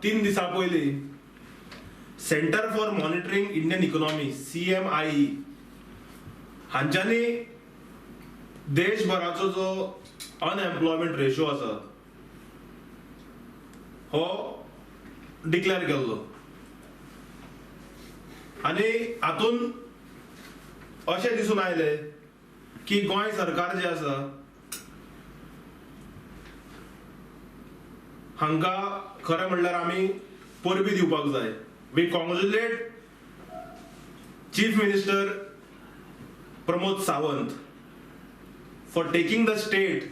3 दिसां पयलीं centre for monitoring Indian economy CMIE हांच्यांनी देशभराचो जो अनएम्प्लॉयमेंट रेशो आसा हो डिक्लेअर केल्लो आनी हातून अशें दिसून आयलें की गोंय सरकार जें आसा हांकां खरें म्हणल्यार आमी परबी दिवपाक जाय. We congratulate chief minister Pramod Sawant for taking the state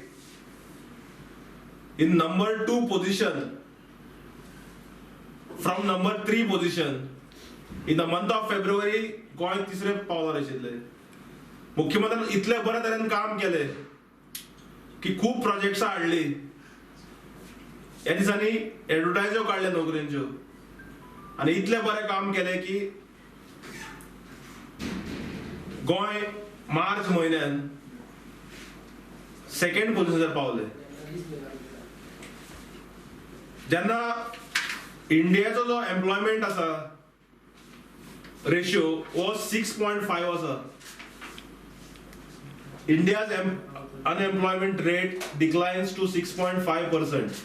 in number 2 position from number 3 position in the month of February. Goa तिसरे पावलार आशिल्ले. मुख्यमंत्र्यान इतले बऱ्या तरेन काम केलें की खूब प्रोजेक्ट्सां हाडली, ह्या दिसांनी एडवर्टायज्यो काडल्या नोकरेंच्यो आनी इतलें बरें काम केलें की गोंय मार्च म्हयन्यान सेकेंड पोझिशनार पावले. जेन्ना इंडियाचो जो एम्प्लॉयमेंट आसा रेशियो हो 6.5 आसा. India's unemployment rate declines to 6.5%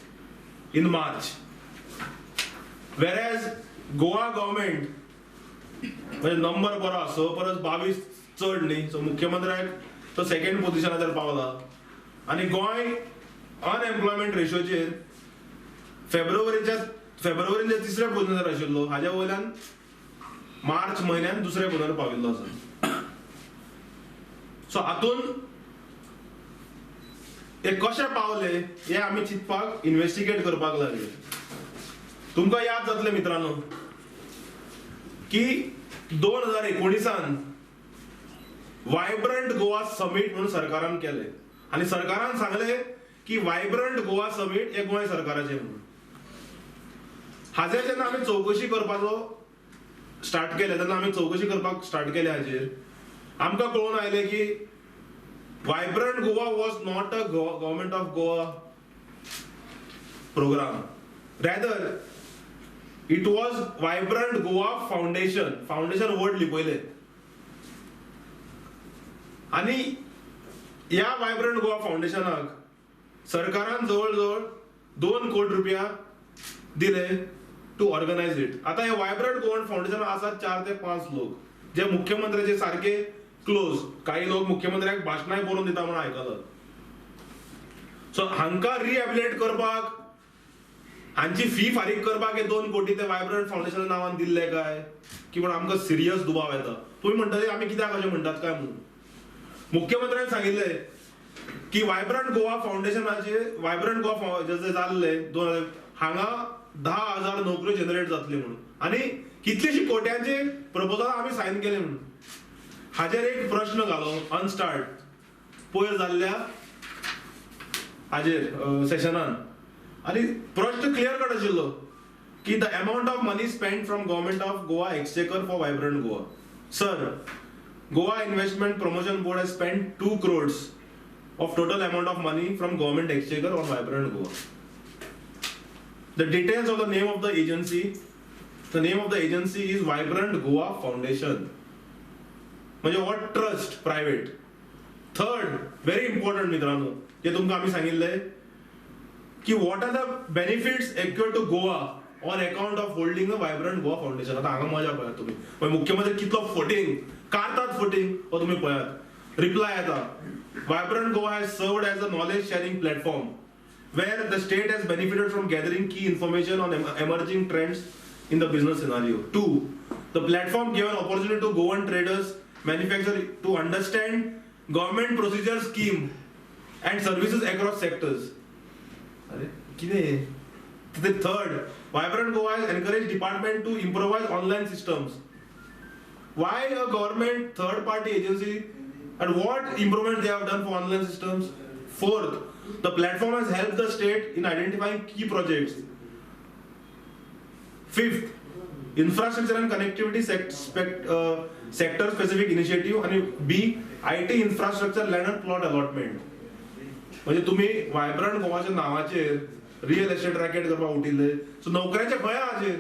in March, whereas Goa government म्हणजे नंबर बरो आसा, 6 परस 22 चड न्ही, सो मुख्यमंत्र्याक तो सेकेंड पोझिशनाचेर पावला आनी गोंय अनएम्प्लॉयमेंट रेशोचेर फेब्रुवारीन जे तिसऱ्या पोझिशनार आशिल्लो हाज्या वयल्यान मार्च म्हयन्यान दुसऱ्या पोझिशनार पाविल्लो आसा. सो हातून ते कशे पावले हे आमी चिंतपाक इन्वेस्टिगेट करपाक लागले. तुमकां याद जातलें मित्रांनो की 2019 वायब्रंट गोवा समीट म्हणून सरकारान केलें आनी सरकारान सांगलें की वायब्रंट गोवा समीट हे गोंय सरकाराचें म्हणून. हाजेर जेन्ना आमी चवकशी करपाचो स्टार्ट केलें, तेन्ना आमी चवकशी करपाक स्टार्ट केलें हाजेर आमकां कळून आयलें की Vibrant Goa was not a government of Goa programme, rather it was Vibrant Goa foundation. Foundation word लिपयलें आनी ह्या वायब्रंट गोवा फावंडेशनाक सरकारान जवळ जवळ 2 कोटी रुपया दिले टू ऑर्गनायज it. आतां हे वायब्रंट गोवा फावंडेशन आसात 4 ते 5 लोक जे मुख्यमंत्र्याचे सारके क्लोज, काही लोक मुख्यमंत्र्याक भाशणांय बरोवन दिता म्हूण आयकलां. सो हांकां रिहॅबिलिटेट करपाक, हांची फी फारीक करपाक हे 2 कोटी ते वायब्रंट फावंडेशना नांवान दिल्ले काय की म्हण आमकां सिरियस दुबाव येता. तुमी म्हणटले आमी कित्याक अशें म्हणटात काय म्हणून. मुख्यमंत्र्यान सांगिल्लें की वायब्रंट गोवा फावंडेशनाचे वायब्रंट गोवा जे जाल्ले 2000 हांगा 10,000 नोकऱ्यो जनरेट जातल्यो म्हणून आनी कितलेशी कोट्यांचे प्रपोजल आमी सायन केले म्हणून. हाजेर एक प्रश्न घालो अनस्टार्ट पयर जाल्ल्या हाजेर सेशनान आनी प्रश्न क्लियर कट आशिल्लो की the amount of money spend from government of Goa exchequer for Vibrant Goa. Sir, Goa investment promotion board has spend 2 crores of total amount of money from government exchequer on Vibrant Goa. The details of the name of the agency, the name of the agency is Vibrant Goa Foundation. म्हणजे what trust private. Third very important मित्रांनो, जे तुमकां आमी सांगिल्लें की what are the benefits accrue to Goa on account of holding the Vibrant Goa Foundation. आतां हांगा मजा पळयात तुमी, मुख्यमंत्री कितलो फटींग कारतात फटींग हो तुमी पळयात. रिप्लाय येता, Vibrant Goa has served as a knowledge sharing platform where the state has benefited from gathering key information on emerging trends in the business scenario. 2, the platform gave an opportunity to Goan traders, manufacturers to understand government procedure scheme and services across sectors. Arey, kide? The third, Vibrant Goa has encouraged department to improvise online systems. Why a government third party agency and what improvement they have done for online systems? Fourth, the platform has helped the state in identifying key projects. Fifth, infrastructure and connectivity sector specific initiative and B, IT infrastructure land and plot allotment. म्हणजे तुम्ही vibrant गोवाच्या नावाचेर real estate racket करपाक उठिल्ले. So नोकऱ्याचे खंय आहा?